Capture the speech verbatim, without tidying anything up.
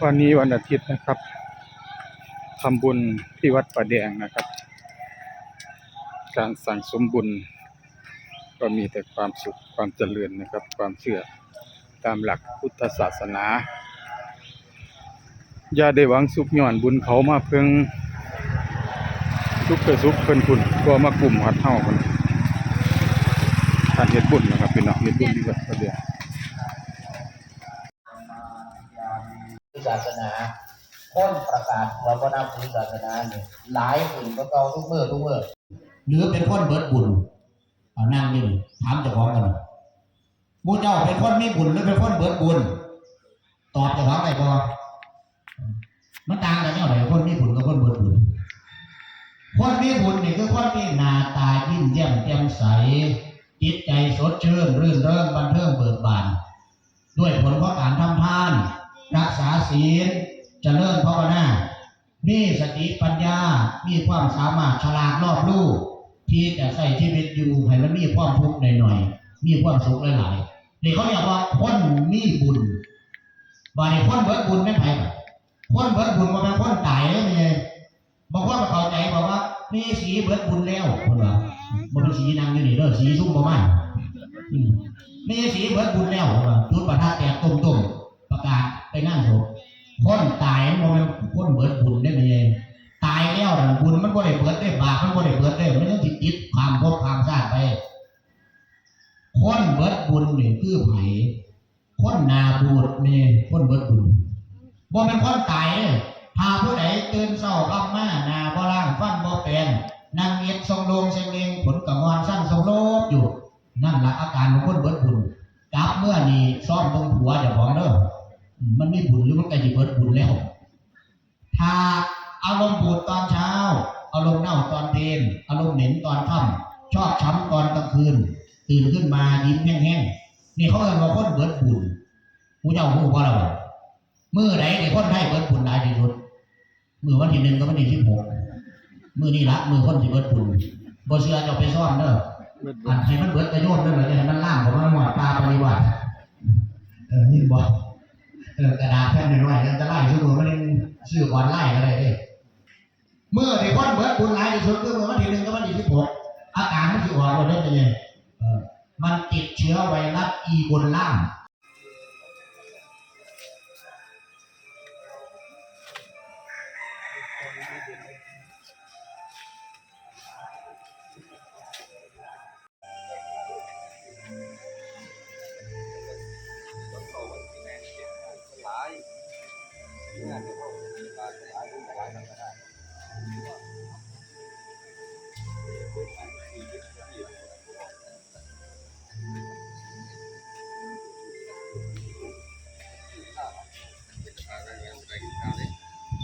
วันนี้วันอาทิตย์นะครับ ทำบุญที่วัดป่าแดงนะครับ การสั่งสมบุญ ก็มีแต่ความสุขความเจริญนะครับ ความเชื่อตามหลักพุทธศาสนา อย่าได้หวังสุขย้อนบุญเขามาเพิ่ง ทุกข์ก็สุขเพิ่นพุ้น ก็มากุมฮอดเฮาพุ้น การเฮ็ดบุญนะครับพี่น้อง เฮ็ดบุญที่วัดป่าแดง ศาสนา คนประกาศตัวบ่นับถือศาสนานี่หลายขึ้นกว่าเก่าทุกมื้อทุกมื้อ หรือเป็นคนเบิดบุญ เอานั่งอยู่นี่ถามเจ้าของกันหน่อย หมู่เจ้าเป็นคนมีบุญหรือเป็นคนเบิดบุญ ตอบเจ้าของได้บ่ มันต่างกันแนวใด คนมีบุญกับคนเบิดบุญ คนมีบุญนี่คือคนที่หน้าตายิ้มแย้มแจ่มใส จิตใจสดชื่น รื่นเริง บันเทิงเบิกบาน ด้วยผลของการทำทาน รักษาศีล เจริญภาวนา มีสติปัญญา มีความสามารถฉลาดรอบรู้ ที่จะใช้ชีวิตอยู่ให้มันมีความทุกข์หน่อยๆ มีความสุขหลายๆ นี่เขาเรียกว่าคนมีบุญ บาดนี้คนเบิดบุญแม่นไผบัด คนเบิดบุญบ่แม่นคนตายเด้อแม่ใหญ่ บางคนก็เข้าใจบอกว่าแม่สีเบิดบุญแล้วเพิ่นว่า บ่เป็นสีนั่งอยู่นี่เด้อ สีซุ่มบ่มา อืม แม่สีเบิดบุญแล้วเพิ่นว่า จุดประทัดแตกตุ้มๆ ประกาศไปงานศพ คนตายมันบ่แม่นคนเบิดบุญเด้อแม่ใหญ่ ตายแล้วนั่นบุญมันบ่ได้เบิดเด้ บาปมันบ่ได้เบิดเด้ มันยังสิติดข้ามภพข้ามชาติไป คนเบิดบุญนี่คือไผ คนหน้าบูดนี่คนเบิดบุญ บ่แม่นคนตายเด้ ถ้าผู้ใดตื่นเช้าค่ำมาหน้าบ่ล้างฟันบ่แปรง นั่งเอ็ดทรงโลงเซงเลง ขนกะงอนสั้นทรงโลบอยู่ นั่นล่ะอาการของคนเบิดบุญ กลับเมือนี่ซ่อมเบิ่งผัวเจ้าของเด้อ มันมีบุญหรือมันใกล้สิเบิดบุญแล้ว ถ้าอารมณ์บูดตอนเช้า อารมณ์เน่าตอนเพล อารมณ์เหม็นตอนค่ำ ชอกช้ำตอนกลางคืน ตื่นขึ้นมายิ้มแห้งๆ นี่เขาเอิ้นว่าคนเบิดบุญ หมู่เจ้าฮู้บ่ล่ะว่า มื้อใดนี่คนไทยเบิดบุญหลายที่สุด มื้อวันที่หนึ่งกับวันที่สิบหก มื้อนี้ละมื้อคนสิเบิดบุญ บ่เชื่อเจ้าไปซ่อมเด้อ อันให้มันเบิดกะโยนเด้อ อย่าให้มันลามเข้ามาฮอดป่าปริวาส เออ ยินบ่ เออ กระดาษแผ่นน้อยๆ อันตราย ซุมื้อมันยังซื้อออนไลน์ก็ได้เด้ มื้อที่คนเบิดบุญหลายที่สุดคือมื้อวันที่หนึ่งกับวันที่สิบหก อาการมันสิออกโลดเด้ เป็นไง เออ มันติดเชื้อไวรัสอีโบลา หลาย